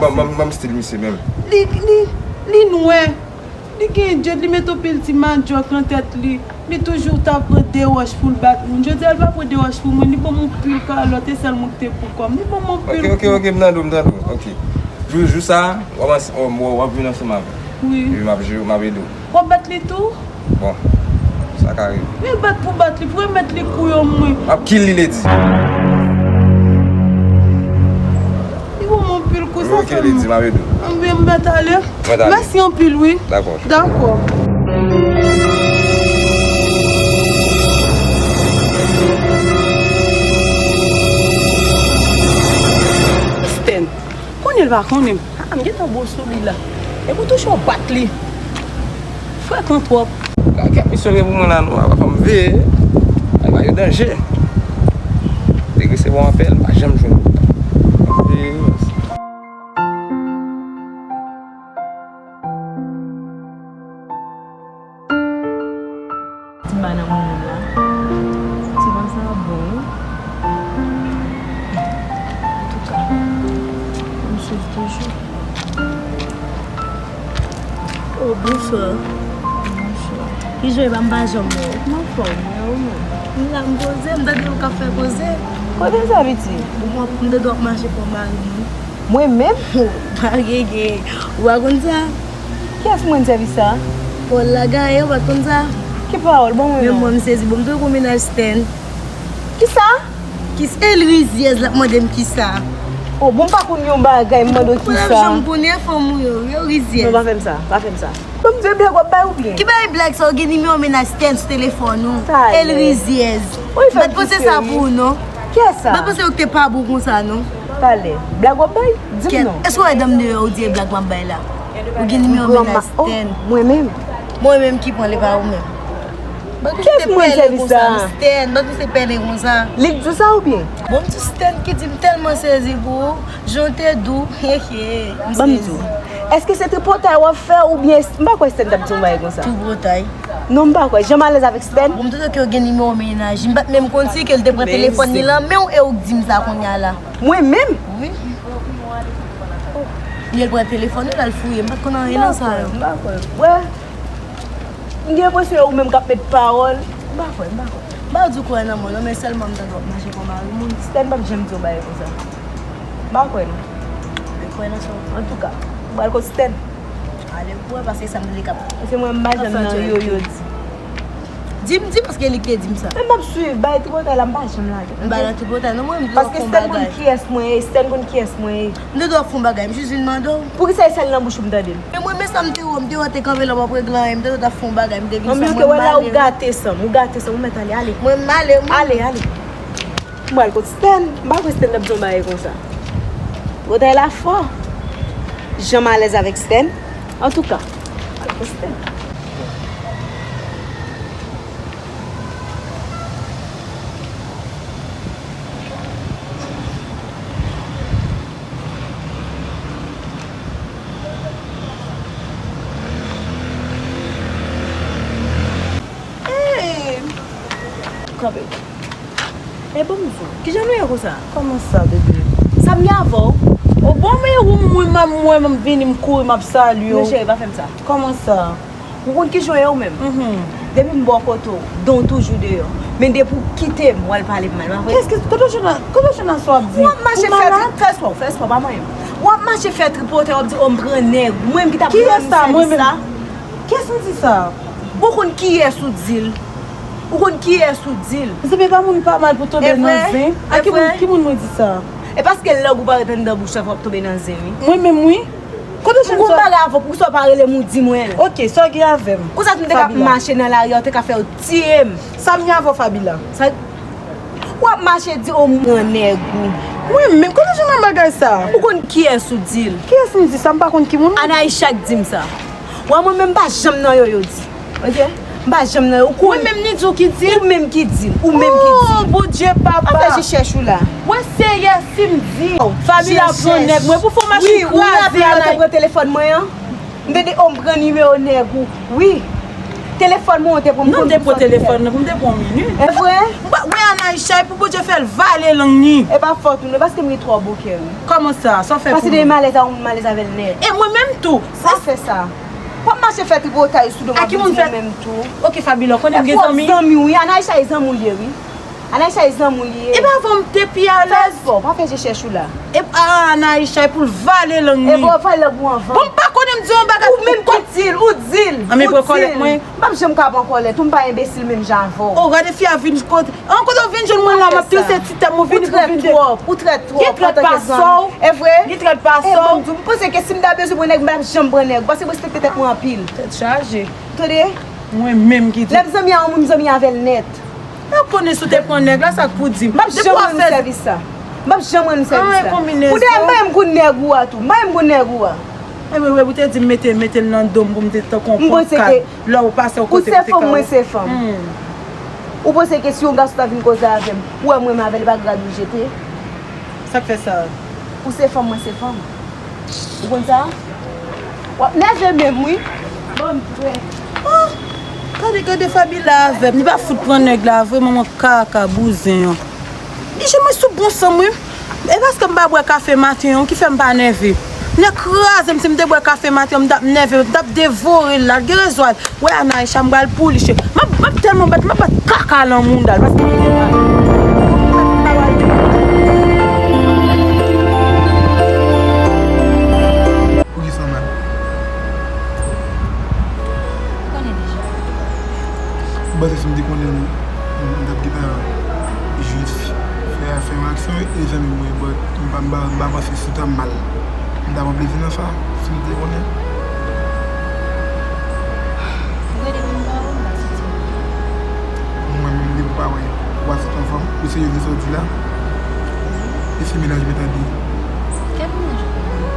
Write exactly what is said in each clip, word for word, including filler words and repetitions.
Ban m, ban m, ban m stil misye menm. Li, li, li nwè. Li gen djèd, li met yon pil ti madjòk nan tèt li. Li toujou ta pran de wòch pou l bat moun. Jodi a, li pa pran de wòch pou mwen. Li ban m yon pil kalòt, e sèl mwen ki te pran kòb. Li ban m yon pil. Ok, ok, ok, m tande w, m tande w. Ok. Jou, jou sa, w ap, w ap vin ansanm avè m. Wi. Epi m ap jere w, m ap ede w. W ap bat li tou? Bon, sa ka rive. Li bat pou bat li, pou remèt li kou yo mwen. M ap kill li ledi. Li ban m yon pil kou, sa fè m. Ok, ledi, m ap ede w. Anben, m mèt ale. Mèt ale. Mèsi anpil, wi. Dakò. Dakò. Sten. Konnen l pa konnen m. Ah, m gentan bon sou li la. Epi w touche w bat li. Frekan twòp. Gen kèk misyon gen pou mwen la, non, a pa fè m veye. Ay, ba yo danje. Te resevwa yon apèl, m pa janm jwenn. M ap veye. Ti ba nan moun la. Ti ba sa bon, wi. Antouka, m swiv toujou. Oh, bonswa. Bonswa. Kijan w ye, m pa janm wè w. M anfòm, e ou menm? M la, m poze, m tande w k ap fè koze. Kote sa, piti? Bon, m te dwe ap mache pran mari m. Mwen menm? Pa gen, gen. Ou pa konn sa? Kiyès mwen sèvis sa? Pawòl la gaye, ou pa t konn sa? Ki pawòl? Bon, mwen menm non. Mwen, m sezi. Bon, m te wè w gen yon mennaj Sten. Kisa? Kis-, e l rizyèz, l ap mande m kisa. Oh, bon, m pa konn yon bagay, m mande w kisa. Ou pa janm konnen fanm ou yo, yo rizyèz. Non, pa fè m sa, pa fè m sa. Bon, m di w e blag w ap bay oubyen? Ki bagay blag sa, ou gen nimewo mennaj Sten sou telefòn ou? E l rizyèz. Ou fè m poze sa pou ou, non. Kiyès sa? M pa panse yo te pa bon konsa, non. Talè. Blag w ap bay? Di m non. Èske w wè dan m deyò, ou di e blag m ap bay la? Ou gen nimewo mennaj Sten. Mwen menm? Mwen menm ki pran l, e pa ou menm. Kiyès mwen sèvis sa? Sten, bann misye pèlen konsa. Li k di w sa oubyen? Bon, m di Sten ki di m tèlman sezi pou ou, jan w te dou, hehe, m sezi. Ban m di w, èske se tripotay w ap fè oubyen, m pa kwè Sten t ap di yon bagay konsa. Tripotay? Non, m pa kwè. Jan m alèz avèk Sten. Bon, m te tande ke w gen nimewo mennaj li, m pa t menm konn si ke l te pran telefòn li lan men w e ou k di m sa kounye a la. Mwen menm? Wi. Li al pran telefòn li, l al fouye, m pa t konn anyen nan sa yo. M pa kwè, m pa kwè. Wè. M gen enpresyon e ou menm k ap met pawòl. M pa kwè, m pa kwè. M pa di w kwè nan mwen non, men sèlman m tande w ap mache pran mari moun. Sten p ap janm di yon bagay konsa. M pa kwè non. Ou kwè nan sa w di? Antouka, m pral kot Sten. Ale pou wè, paske sa m tande k ap... Se mwen, m pa janm nan yo, yo di. Di m, di paske li k te di m sa. Men m ap swiv, bay tripotay la, m pa janm lage. M pa nan tripotay non, mwen, m di w ap fè yon bagay. Paske Sten konn kiyès mwen ye, Sten konn kiyès mwen ye. M te dwe ap fè yon bagay, m jis vin mande w. Poukisa e sèl nan bouch ou m tande l? Men mwen, men sa m te wè, m te wè te kanpe la, m ap regle anyen, m te dwe ap fè yon bagay, m te vin sou mwen, m ale. Ou gate san m, ou gate san m, ou mèt ale, ale. Mwen, m ale, mwen. Ale, ale. M pral kot Sten, m pa kwè Sten t ap di yon bagay konsa. Bòtay la fò. Jan m alèz avèk Sten. Antouka, m pral kot Sten. Hey! Kanpe. E bon, m di w, kijan nou ye konsa? Kòman sa, bebe? Sa m gen avè w? O bon, men ou mwen, m ap, mwen, m vini, m kouri, m ap salye w. Non, cheri, pa fè m sa. Kòman sa? Ou konn kijan w ye ou menm? Mhm. Depi m bò kote w, don w toujou deyò. Men depi w kite m, w al pale m mal, pa vre? Kèske, kote w jwenn nan, kote w jwenn nan sa w ap di? W ap mache fè, fè espò, fè espò, pa manyen m. W ap mache fè tripotay, w ap di, o, m pran nèg. Mwen menm ki t ap rann sèvis la. Kiyès ou di sa? Ou konn kiyès ou di l? Ou konn kiyès ou di l? Mezanmi, e pa moun pa mal pou tonbe nan zen. A ki moun, ki moun mwen di sa? E paske lang ou parèt anndan bouch la, fò w ap tonbe nan zen, wi. Mwen menm, wi. Kote w jwenn sa? M gon bagay avè w, poukisa w pa rele m ou di mwen? Ok, sa w gen avè m? Konsa tou m te ka ap mache nan lari a, w te ka fè yo tiye m. Sa m gen avè w, Fabila? Sa, w ap mache di, o, m pran nèg ou. Mwen menm, kote w jwenn nan bagay sa? Ou konn kiyès ou di l? Kiyès m di sa? M pa konn ki moun. Anaïcha k di m sa. Wè mwen menm m pa janm nan yo, yo di. Ok? M pa janm nan yo. Ou konn. Mwen menm ni di w ki di l? Ou menm ki di l. Ou menm ki di l. Oh, Bondye, papa. Pa fè je chèch ou la. Mwen serye si m di. Fabila pran nèg mwen pou fè w mache kraze Anaï. Wi, ou raple lè w te pran telefòn mwen an? M te di, o, m pran nimewo nèg ou. Wi. Telefòn mwen ou te pran m. Non, m te pran telefòn nan pou m te pran yon minit. E vre? Wi, Anaïcha, e pou Bondye fè l vale lang li. E pa fòt ou non, paske m gen twò bon kè wi. Kòman sa? Sa w fè pou mwen? Paske de malèz a ou, m malèz avè l nèt. E mwen menm tou. Sa fè sa. W ap mache fè tripotay sou do m. A ki moun fè? Menm tou. Ok, Fabila, w konnen m gen zanmi. Zanmi wi, Anaïcha e zanmi w li ye wi. Anaïcha e zanmi w li ye. Epi avan m te pi alèz. Fè efò, pa fè je chèch ou la. Epi a Anaïcha e pou l vale lang li. Epi w vale lang ou anvan. Bon, m pa konnen m di yon bagay. Ou menm ki di l, ou di l. Anben pran kòlèt mwen. M p ap janm ka pran kòlèt ou, m pa enbesil menm jan avè w. O, gade fi a vin kote. An kote w vin jwenn mwen la, m ap trese ti tèm ou vini pou vin de. Ou trèt twòp, ou trèt twòp. Li trèt pa sè w. E vre? Li trèt pa sè w. E bon, m panse ke si m ta bezwen pran nèg, m p ap janm pran nèg. Paske m respekte tèt mwen anpil. Tèt chaje. Tande? Mwen menm ki di. Lè m zanmi a yon moun, m zanmi avè l nèt. Mwen konnen si w te pran nèg la, sa k pou di m. M p ap janm rann ou sèvis sa. M p ap janm rann ou sèvis sa. Pou dèyè, m pa menm kou nèg ou a tou. M pa menm kou nèg ou a. Epi, epi, ou te di m mete, mete l nan do m pou m te tankou yon pankad. Lè w pase yon kote pou te ka wè. Ou se fanm, mwen se fanm. Ou panse ke si yon gason ta vin koze avè m, ou wè m renmen avè l, e pa grad ou jete? Sa k fè sa? Ou se fanm, mwen se fanm. Ou konn sa? W ap nève menm wi. Bon, m prè. Oh, gade, gade Fabila avè m. Li pa fout pran nèg la vre, manman kaka bouzen an. Li jwenn mwen sou bon san m wi. E paske m pa bwè kafe maten an ki fè m pa nève. Nèg kraze m, si m te bwè kafe maten an, m t ap nève, m t ap devore l la. L gen rezon al. Wè Anaïcha, m pral pouliche. M ap, m ap tèlman bat, m ap bat kaka lan mouda l, paske m gen mal. Poukisa w mal? Ou konnen deja. M panse si m te konnen, m, m t ap gentan jis fè, fè yon aksyon e zanmi mwen, but m pa, m pa, m pa panse si w t ap mal. M ta pran plezi nan sa, si m te konnen. Ou wè depi m pa wè w, m pa santi anfòm. Ou pa santi anfòm? Ou serye de sa w di la? E se mennaj mwen tande. Kèt mennaj ou tande?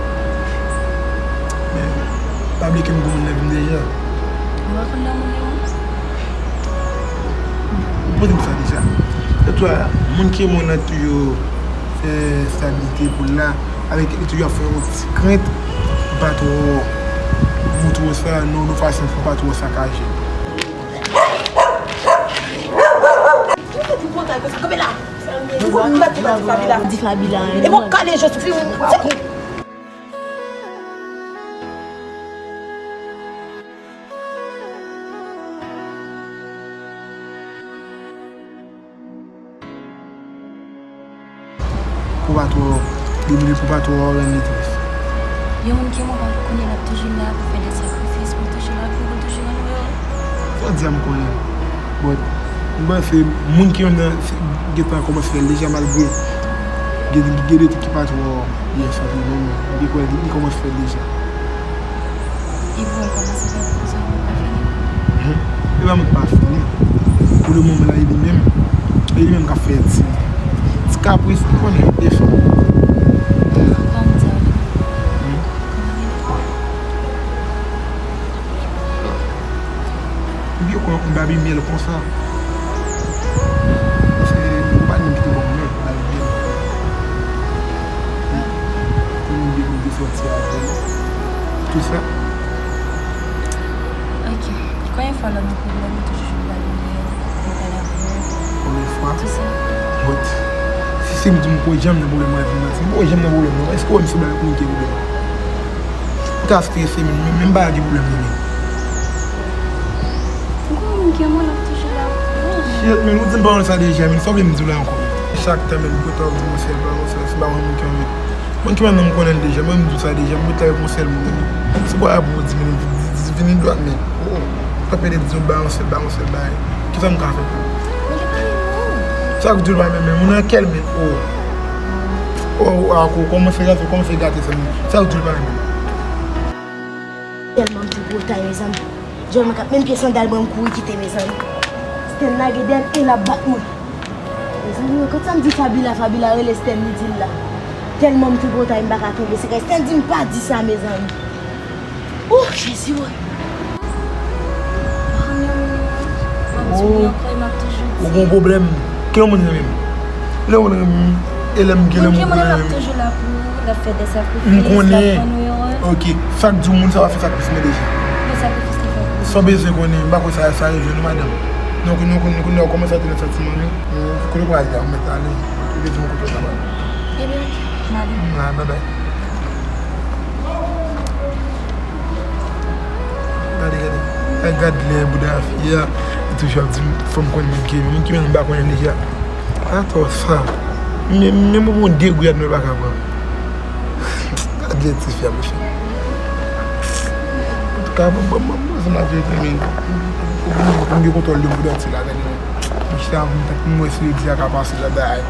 Men, pa bliye ke m gen moun nan vi m deja. Ou pa konn nan moun yo? Ou poze m sa deja. Etwa, moun ki renmen w nan toujou fè estabilite pou l la, avèk li toujou ap fè yon ti krent, pou pa twò montre w sa, nan yon fason pou pa twò sakaje. Ou fè tripotay konsa, kanpe la. Ou fè m bat ou pa di Fabila. Di Fabila, hein. E bon, kale je sou fi ou. Pou pa twò, pou pa twò rann li tris. Yon moun ki mouri kounye a l ap toujou la pou fè de sakrifis, pou toujou la pou, pou toujou rann ou heureux. Sa w di a m konnen. But, m panse moun ki menm nan, gentan kòmanse fè l deja malgre gen, gen de trik ki pa twò byen santi non, men m te kwè li, li kòmanse fè l deja. Epi w al kòmanse fè pwoze w pa fini. Epa mwen pa fini. Pou le moman la, e li menm, e li menm k ap fè ti, ti kapris, ou konnen, defa. Ban m di w. Kòman li rele? Ou byen konn yon babi myèl konsa. Paske ou pa t menm kite ban mwen, babi myèl. Pou nou de, nou de sòti avè l. Tout sa. Ok. Konbyen fwa lè w nan pwoblèm, ou toujou jwenn babi myèl, ou pale avè l? Konbyen fwa? Tout sa. But, si se m di m poko janm nan pwoblèm, mwen ap vin manti. M poko janm nan pwoblèm, non. Èske w wè m se bagay pou m gen pwoblèm? Ou ta strese, men, men, men m pa gen pwoblèm, non, men. Ou gon moun ki renmen w, l ap toujou la pou ou. Shit, men, ou di m pa konn sa deja, men, sa w vle m di w la ankò? Chak tan, men, m kontan w di m yon sèl, pa yon sèl, se pa yon moun ki renmen. Mwen ki renmen m konnen l deja, mwen m di w sa deja, m kontan w yon sèl moun, men. Se pa pou w di, men, di, di, vini dwat, men. Oh, ou ap pede di yon bagay, yon sèl bagay, yon sèl bagay. Kisa m ka fè pou ou? Men li pa renmen w. Sa k di w pa renmen m, men, moun nan kè l, men. Oh. Oh, oh, ah, kòman fè gate, kòman fè gate, sa, men. Sa k di w pa renmen m? Tèlman m tripotay, mezanmi. Jwenn mwen k ap menm pye sandal mwen, m kouri kite, mezanmi. Sten lage dèyè m e l ap bat mwen. Mezanmi, kote sa m di Fabila, Fabila rele Sten, li di l la. Tèlman m tripotay, m pa ka kenbe sekrè. Sten di m pa di sa, mezanmi. Oh, Jezi, woy. Ou gon pwoblèm. Ki yon moun renmen m? Lè yon moun renmen m, e lè m gen lè moun renmen m. Moun ki renmen l ap toujou la pou ou, l ap fè de sakrifis, l ap ban nou yon. Ok, sa k di w moun sa pa fè sakrifis mwen deja? Ki sakrifis li fè pou ou? Ou bezwen konnen, m pa kwè sa, sa rive nou, madanm. Nou, nou, nou, nou, nou kòmanse a tande santiman nou. Nou, kote w prale a, ou mèt ale. Ou te di m kote w ta prale. Ebyen, ok, m ale. Ah, bye bye. Gade, gade. Ay, gad lè bouda fi a. Li toujou ap di m, fò m konn moun ki, moun ki menm m pa konnen deja. Atò sa. Men, men mwen bon degwe a nou pa ka pran. Gad lè ti fi a, mesye. Antouka, bon, bon, bon, bon, se m ap jere men. M gen kontwòl de bouda ti la, gade men. M chita, m tann pou m wè si jodi a ka pase la, bay.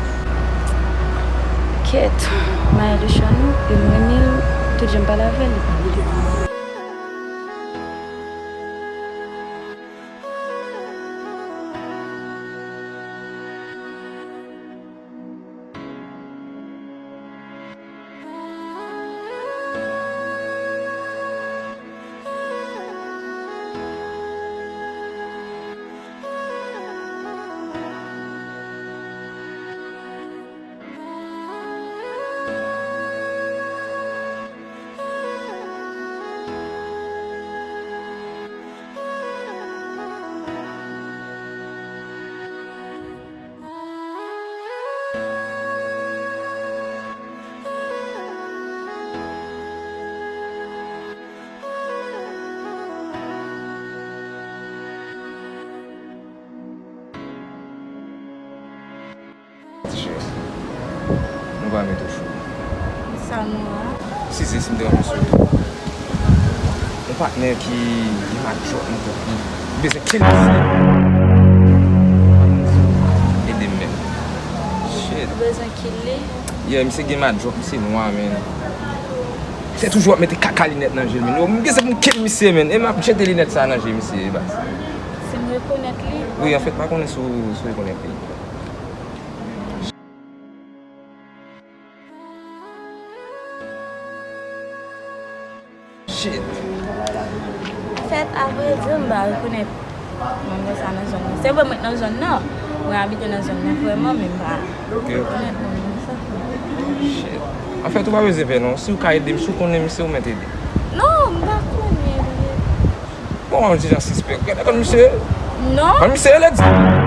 Kèt, Maëlle Chano, e m renmen l, tout jan m pale avè l, li pa vle. Ti chè, nou pa met ou chou. Sa nou a? Eskize si m deranje w. Yon patnè ki gen madjòk nan tèt li. M bezwen kill misye. Ede m, men. Shit. Ou bezwen kill li? Yeah, misye gen madjòk, misye nwa, men. Misye toujou ap mete kaka linèt nan je l, men. Yo, m gen se pou m kill misye, men. E m ap jete linèt sa nan je misye, baz. Si m rekonèt li? Wi, anfèt, m pa konnen si w, si w rekonèt li. Shit. Fèt, avrèdi, m pa rekonèt moun konsa nan zòn nan. Se vre, mwen nan zòn nan. Mwen abite nan zòn nan vrèman, men m pa rekonèt moun konsa. Shit. Anfèt, ou pa bezwen pè, non. Si w ka ede m, si w konnen misye, ou mèt ede. Non, m pa konnen li. Bon, ou di jan sispèk. Gade kòm misye. Non. Kòm misye, lè di.